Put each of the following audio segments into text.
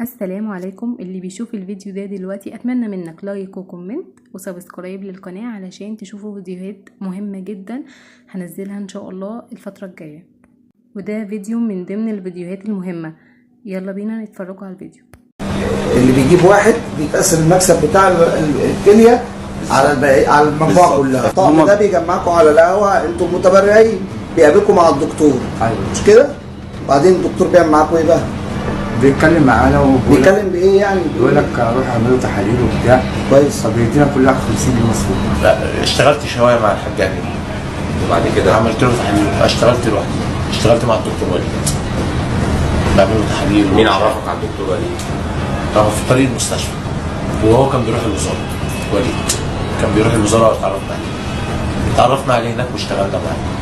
السلام عليكم. اللي بيشوف الفيديو ده دلوقتي اتمنى منك like و comment و subscribe للقناة علشان تشوفوا فيديوهات مهمة جدا هنزلها ان شاء الله الفترة الجاية، وده فيديو من ضمن الفيديوهات المهمة. يلا بينا نتفرجوا على الفيديو. اللي بيجيب واحد بيتقسم المكسب بتاع الكلية على الباقي، على المجموعة كلها. الطقم ده بيجمعكم على القهوة، انتم متبرعين، بيقابلكم مع الدكتور. ايوه مش كده؟ بعدين الدكتور بيعمل معاكم ايه بقى؟ بيتكلم معانا وبيقول بيتكلم بايه يعني؟ بيقول لك روح اعملوا تحاليل وبتاع. كويس. فبيدينا كل واحد 50 جنيه مصروف. لا اشتغلت شوية مع الحاج امين وبعد كده عملت له تحاليل، اشتغلت لوحدي، اشتغلت مع الدكتور وليد، بعمل له تحاليل. مين عرفك على الدكتور وليد؟ هو في طريق المستشفى، وهو كان بيروح الوزارة. وليد كان بيروح الوزارة واتعرفنا عليه، اتعرفنا عليه هناك واشتغلنا معاه.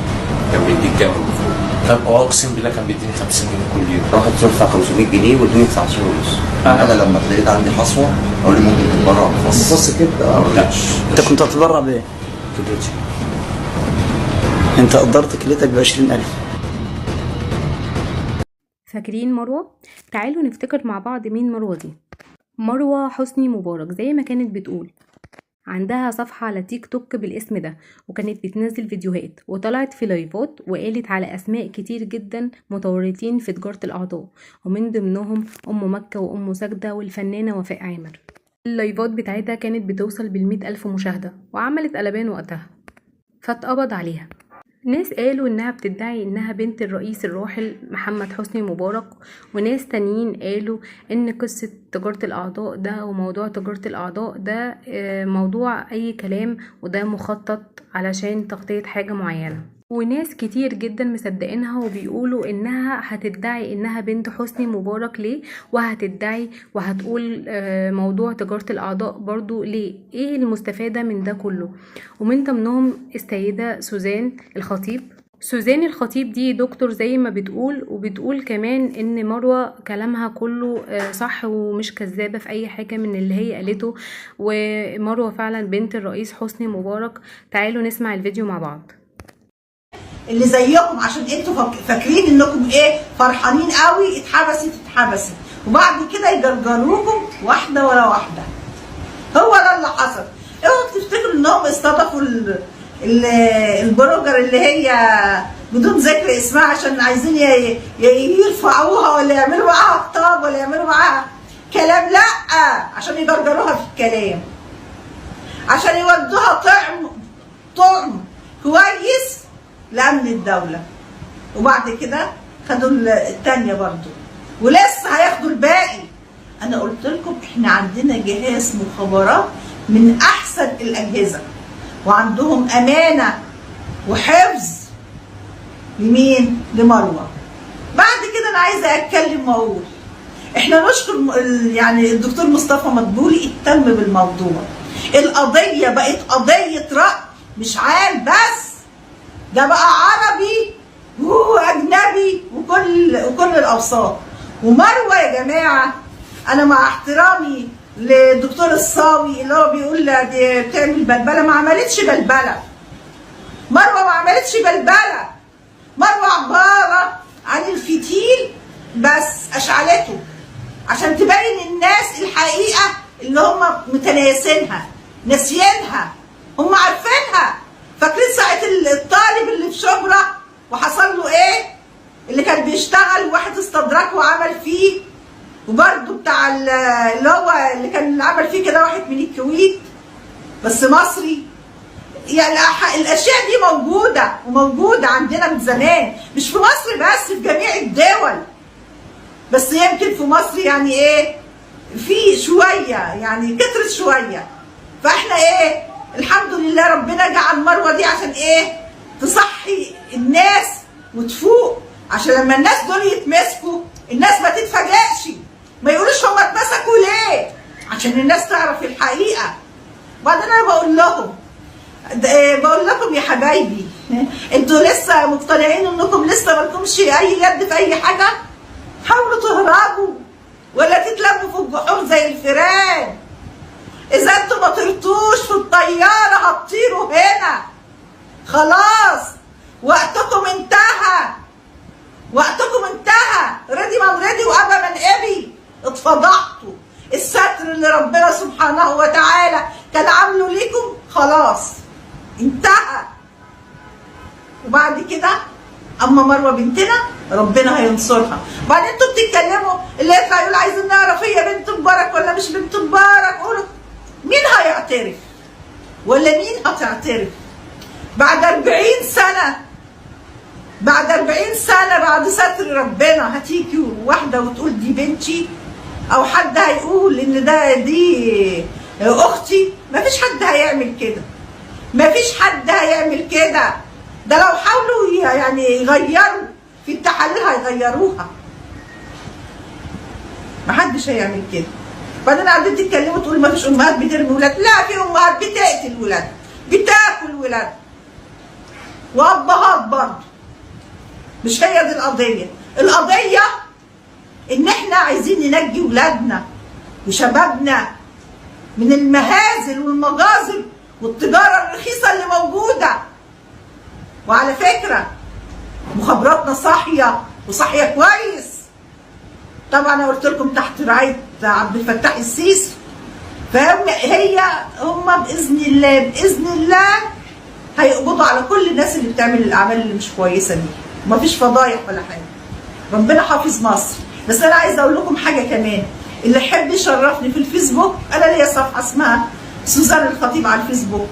كان بيديك كام المفروض؟ كان اقسم بالله كان بيديني 50 جنيه كل يوم. واحد صرف 500 جنيه وادوني 19 ونص. انا لما تلاقيت عندي حصوه قالوا لي ممكن تتبرع بفص. بص كده. لا انت كنت هتتبرع بايه؟ كليتي. انت قدرت كليتك ب 20000. فاكرين مروة؟ تعالوا نفتكر مع بعض مين مروة دي. مروة حسني مبارك زي ما كانت بتقول عندها صفحة على تيك توك بالاسم ده، وكانت بتنزل فيديوهات وطلعت في لايفات وقالت على أسماء كتير جدا متورطين في تجارة الأعضاء، ومن ضمنهم أم مكة وأم ساجدة والفنانة وفاء عامر. اللايفات بتاعتها كانت بتوصل بال100,000 مشاهدة وعملت قلبان وقتها، فاتقبض عليها. ناس قالوا انها بتدعي انها بنت الرئيس الراحل محمد حسني مبارك، وناس تانيين قالوا ان قصة تجارة الاعضاء ده وموضوع تجارة الاعضاء ده موضوع اي كلام، وده مخطط علشان تغطية حاجة معينة. وناس كتير جدا مصدقينها وبيقولوا انها هتدعي انها بنت حسني مبارك ليه، وهتدعي وهتقول موضوع تجارة الاعضاء برضو ليه، ايه المستفادة من ده كله؟ ومن ضمنهم السيدة سوزان الخطيب. سوزان الخطيب دي دكتور زي ما بتقول، وبتقول كمان ان مروة كلامها كله صح ومش كذابة في اي حاجة من اللي هي قالته، ومروة فعلا بنت الرئيس حسني مبارك. تعالوا نسمع الفيديو مع بعض. اللي زيكم عشان انتوا فاكرين انكم ايه فرحانين قوي، اتحبست اتحبست، وبعد كده يجرجروكم واحدة ورا واحدة. هو ده اللي حصل. اوعوا تفتكروا انهم استضافوا ال blogger اللي هي بدون ذكر اسمها عشان عايزين يرفعوها ولا يعملوا معاها خطاب ولا يعملوا معاها كلام، لا، عشان يجرجروها في الكلام، عشان يودوها طعم كويس لأمن الدولة. وبعد كده خدوا التانية برضو، ولسه هياخدوا الباقي. أنا قلت لكم إحنا عندنا جهاز مخابرات من أحسن الأجهزة، وعندهم أمانة وحفظ لمين؟ لمروة. بعد كده أنا عايزة أتكلم وأقول إحنا نشكر يعني الدكتور مصطفى مدبولي اهتم بالموضوع. القضية بقت قضية رأي مش عام بس، ده بقى عربي واجنبي وكل الاوساط. ومروه يا جماعة، انا مع احترامي للدكتور الصاوي اللي هو بيقول دي بتعمل بلبلة، ما عملتش بلبلة. مروه ما عملتش بلبلة. مروه عبارة عن الفتيل بس اشعلته عشان تبين الناس الحقيقة اللي هم متناسينها ناسيينها، هم عارفينها. فاكرين ساعة الطالب اللي في شبرا وحصل له ايه؟ اللي كان بيشتغل وواحد استدركه وعمل فيه، وبرده بتاع اللي هو اللي كان عمل فيه كده واحد من الكويت بس مصري. يعني الاشياء دي موجودة وموجودة عندنا من زمان، مش في مصر بس، في جميع الدول، بس يمكن في مصر يعني ايه في شوية، يعني كترت شوية. فاحنا ايه الحمد لله ربنا جعل مروة دي عشان ايه؟ تصحي الناس وتفوق، عشان لما الناس دول يتمسكوا الناس ما تتفاجئش، ما يقولوش هما اتمسكوا ليه، عشان الناس تعرف الحقيقة. بعدين انا بقول لهم، بقول لكم يا حبايبي، انتوا لسه مقتنعين انكم لسه مالكمش اي يد في اي حاجة؟ حاولوا تهربوا ولا تتلموا في الجحور زي الفيران. إذا أنتوا ما طرتوش في الطيارة هتطيروا هنا. خلاص وقتكم انتهى، وقتكم انتهى. رضي من رضي وأبى من أبي. اتفضحتوا. الستر اللي ربنا سبحانه وتعالى كان عامله ليكم خلاص انتهى. وبعد كده اما مروه بنتنا ربنا هينصرها. بعدين انتوا بتتكلموا اللي يطلع يقول عايزين نعرف هي بنت مبارك ولا مش بنت مبارك، قولوا مين هيعترف ولا مين هتعترف بعد 40 سنة؟ بعد 40 سنة بعد ستر ربنا هتيجي واحدة وتقول دي بنتي، او حد هيقول ان ده دي اختي؟ مفيش حد هيعمل كده، مفيش حد هيعمل كده. ده لو حاولوا يعني يغيروا في التحاليل هيغيروها، محدش هيعمل كده. بعدين قاعدين تتكلموا تقولوا مفيش امهات بترمي ولاد، لا في امهات بتقتل ولاد، بتاكل ولاد، وابهات برضه. مش هي دي القضية، القضية ان احنا عايزين ننجي ولادنا وشبابنا من المهازل والمجازر والتجارة الرخيصة اللي موجودة. وعلى فكرة مخابراتنا صاحية وصاحيه كويس. طبعا انا قلت لكم تحت رعاية عبد الفتاح السيسي، فهم هي هم باذن الله باذن الله هيقبضوا على كل الناس اللي بتعمل الاعمال اللي مش كويسة دي. مفيش فضايح ولا حاجة، ربنا حافظ مصر. بس انا عايزه اقول لكم حاجة كمان، اللي يحب يشرفني في الفيسبوك، انا ليا صفحة اسمها سوزان الخطيب على الفيسبوك،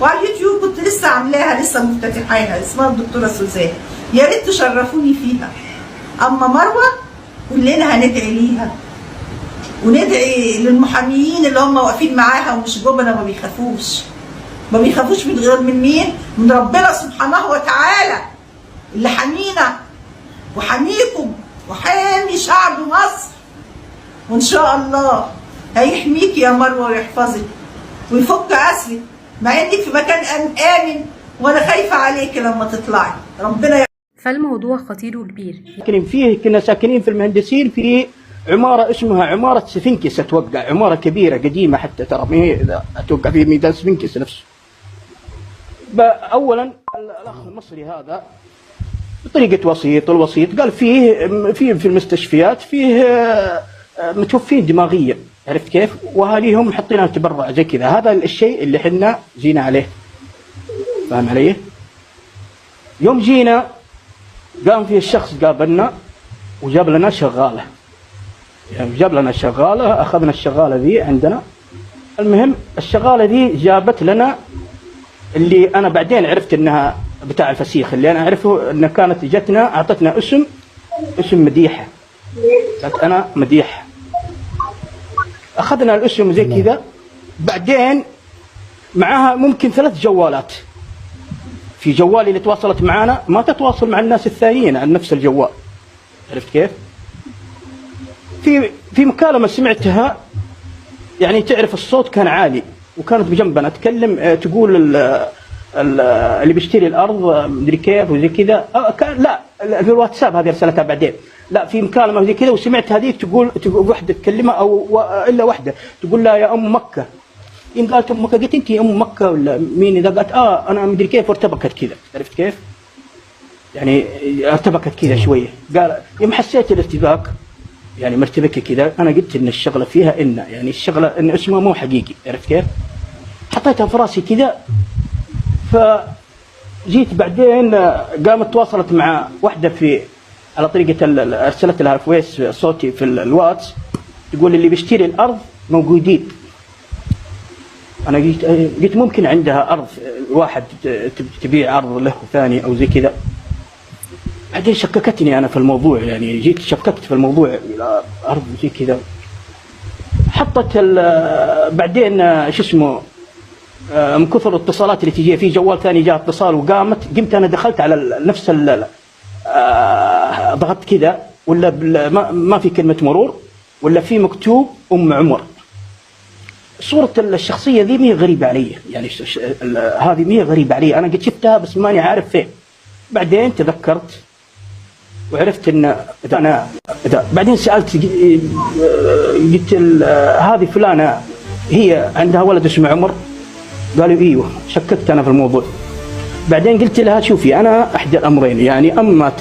وعلى اليوتيوب كنت لسه عاملاها، لسه مفتتحاها، اسمها الدكتورة سوزان، يا ريت تشرفوني فيها. اما مروه كلنا هندعي ليها، وندعي للمحاميين اللي هم واقفين معاها ومش جبنه، ما بيخافوش، ما بيخافوش من غير من مين؟ من ربنا سبحانه وتعالى اللي حمينا وحميكم وحامي شعب مصر. وان شاء الله هيحميك يا مروه ويحفظك ويفك اسرك، مع انك في مكان امن، وانا خايفة عليك لما تطلعي. ربنا. فالموضوع خطير وكبير. ساكنين فيه، كنا ساكنين في المهندسين في عمارة اسمها عمارة سفنكس، اتوقع عمارة كبيرة قديمة حتى، ترى ما هي اتوقع في ميدان سفنكس نفسه. اولا الاخ المصري هذا بطريقة وسيط، الوسيط قال فيه في المستشفيات فيه متوفين دماغيا، عرفت كيف؟ واهاليهم حاطينها تبرع زي كذا، هذا الشيء اللي حنا جينا عليه، فاهم علي؟ يوم جينا قام فيه الشخص قابلنا وجاب لنا شغالة، يعني جاب لنا شغالة، اخذنا الشغاله ذي عندنا. المهم الشغاله ذي جابت لنا اللي انا بعدين عرفت انها بتاع الفسيخ، اللي انا اعرفه انها كانت جتنا اعطتنا اسم مديحه، قالت انا مديحه، اخذنا الاسم زي كذا. بعدين معاها ممكن 3 جوالات، في جوال اللي تواصلت معانا ما تتواصل مع الناس الثانيين على نفس الجوال، عرفت كيف؟ في مكالمة سمعتها، يعني تعرف الصوت كان عالي وكانت بجنبنا تكلم، تقول اللي بيشتري الارض مدري كيف وزي كذا، لا في الواتساب هذه ارسلتها بعدين، لا في مكالمة زي كذا، وسمعت هذيك تقول واحدة تكلمها او الا واحدة تقول لها يا ام مكة. إن قالت ام مكة، قلت انت ام مكة ولا مين؟ اذا قالت انا مدري كيف، وارتبكت كذا، عرفت كيف؟ يعني ارتبكت كذا شوية. قال يوم حسيت الارتباك يعني مرتبكه كذا، انا قلت ان الشغلة فيها ان يعني الشغلة ان اسمها مو حقيقي، عرفت كيف؟ حطيتها في راسي كذا. فجيت بعدين قامت تواصلت مع واحدة في على طريقه ارسلت لها voice صوتي في الواتس، تقول اللي بيشتري الارض موجودين. انا قلت ممكن عندها ارض، واحد تبيع ارض له ثاني او زي كذا. بعدين شككتني انا في الموضوع، يعني جيت شككت في الموضوع ارض زي كذا. حطت بعدين شو اسمه، من كثر الاتصالات اللي تجي في جوال ثاني جاء اتصال، وقامت قمت انا دخلت على نفس ضغطت كذا، ولا ما في كلمة مرور، ولا في مكتوب ام عمر. صورة الشخصية ذي مي غريبة علي، يعني هذه مي غريبة علي، أنا قد شفتها بس ماني عارف فين. بعدين تذكرت وعرفت إن أنا بعدين سألت، قلت هذه فلانة هي عندها ولد اسمه عمر؟ قالوا ايوه. شككت أنا في الموضوع. بعدين قلت لها شوفي أنا أحد الأمرين، يعني أما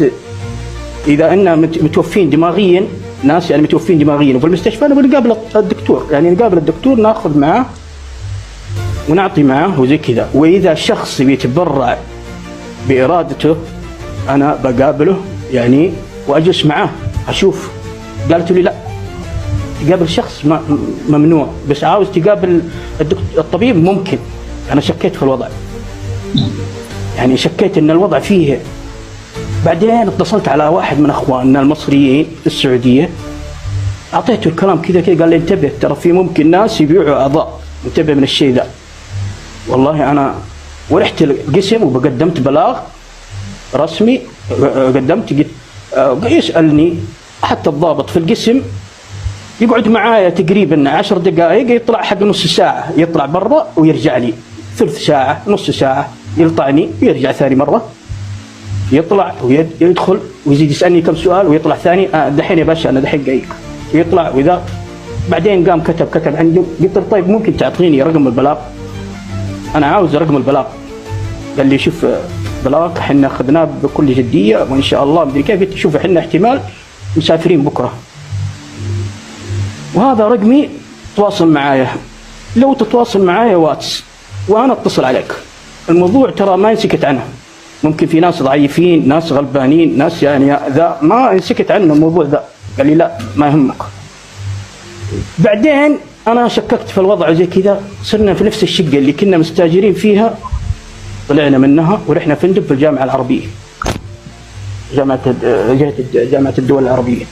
إذا إننا متوفين دماغيا ناس يعني متوفين دماغيا وفي المستشفى نبغى نقابل الدكتور، يعني نقابل الدكتور ناخذ معاه ونعطي معاه وزي كذا. واذا شخص بيتبرع بارادته انا بقابله يعني واجلس معاه اشوف. قالت لي لا، تقابل شخص ممنوع، بس عاوز تقابل الطبيب ممكن. انا شكيت في الوضع، يعني شكيت ان الوضع فيه. بعدين اتصلت على واحد من اخواننا المصريين في السعودية، اعطيته الكلام كذا كذا، قال لي انتبه ترى في ممكن ناس يبيعوا اعضاء، انتبه من الشيء ذا. والله انا ورحت القسم وقدمت بلاغ رسمي، قدمت قلت يسالني حتى الضابط في القسم يقعد معايا تقريبا 10 دقائق، يطلع حق نص ساعة، يطلع برا ويرجع لي ثلث ساعة نص ساعة، يلطعني ويرجع ثاني مرة، يطلع ويدخل ويزيد يسالني كم سؤال ويطلع ثاني، دحين يا باشا انا دحين جايك، ويطلع واذا بعدين قام كتب عنده. قلت له طيب ممكن تعطيني رقم البلاغ؟ انا عاوز رقم البلاغ. قال لي شوف بلاغ احنا اخذناه بكل جدية وان شاء الله مدري كيف. قلت شوف احنا احتمال مسافرين بكره، وهذا رقمي تواصل معايا، لو تتواصل معايا واتس وانا اتصل عليك. الموضوع ترى ما ينسكت عنه، ممكن في ناس ضعيفين، ناس غلبانين، ناس يعني ذا ما ينسكت عنه الموضوع ذا. قال لي لا ما يهمك. بعدين انا شككت في الوضع زي كذا، صرنا في نفس الشقة اللي كنا مستاجرين فيها، طلعنا منها ورحنا فندق في الجامعة العربية، جامعه جامعه الدول العربية.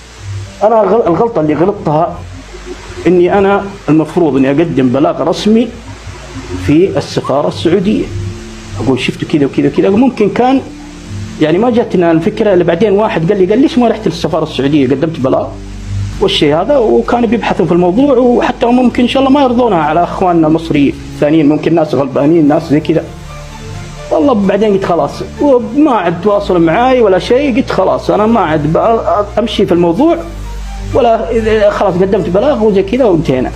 انا الغلطة اللي غلطتها اني انا المفروض اني اقدم بلاغ رسمي في السفارة السعودية، اقول شفت كذا وكذا وكذا. ممكن كان يعني ما جتنا الفكرة اللي بعدين واحد قال لي، قال ليش ما رحت للسفاره السعودية قدمت بلاغ والشيء هذا، وكانوا بيبحثوا في الموضوع، وحتى ممكن ان شاء الله ما يرضونها على اخواننا المصريين الثانيين، ممكن ناس غلبانين ناس زي كذا. والله بعدين قلت خلاص، وما عاد تواصلوا معاي ولا شيء، قلت خلاص انا ما عاد امشي في الموضوع ولا، خلاص قدمت بلاغ وزي كذا وانتهينا.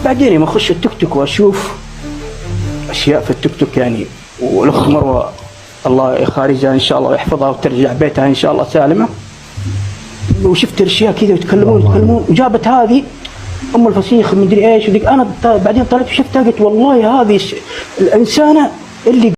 بعدين يوم اخش التيك توك واشوف اشياء في التيك توك يعني، والاخت مروه الله يخارجها ان شاء الله ويحفظها وترجع بيتها ان شاء الله سالمه، وشفت الاشياء كذا ويتكلمون وجابت هذه ام الفسيخ مدري ايش وذيك. انا بعدين طلعت وشفتها قلت والله هذه الانسانة اللي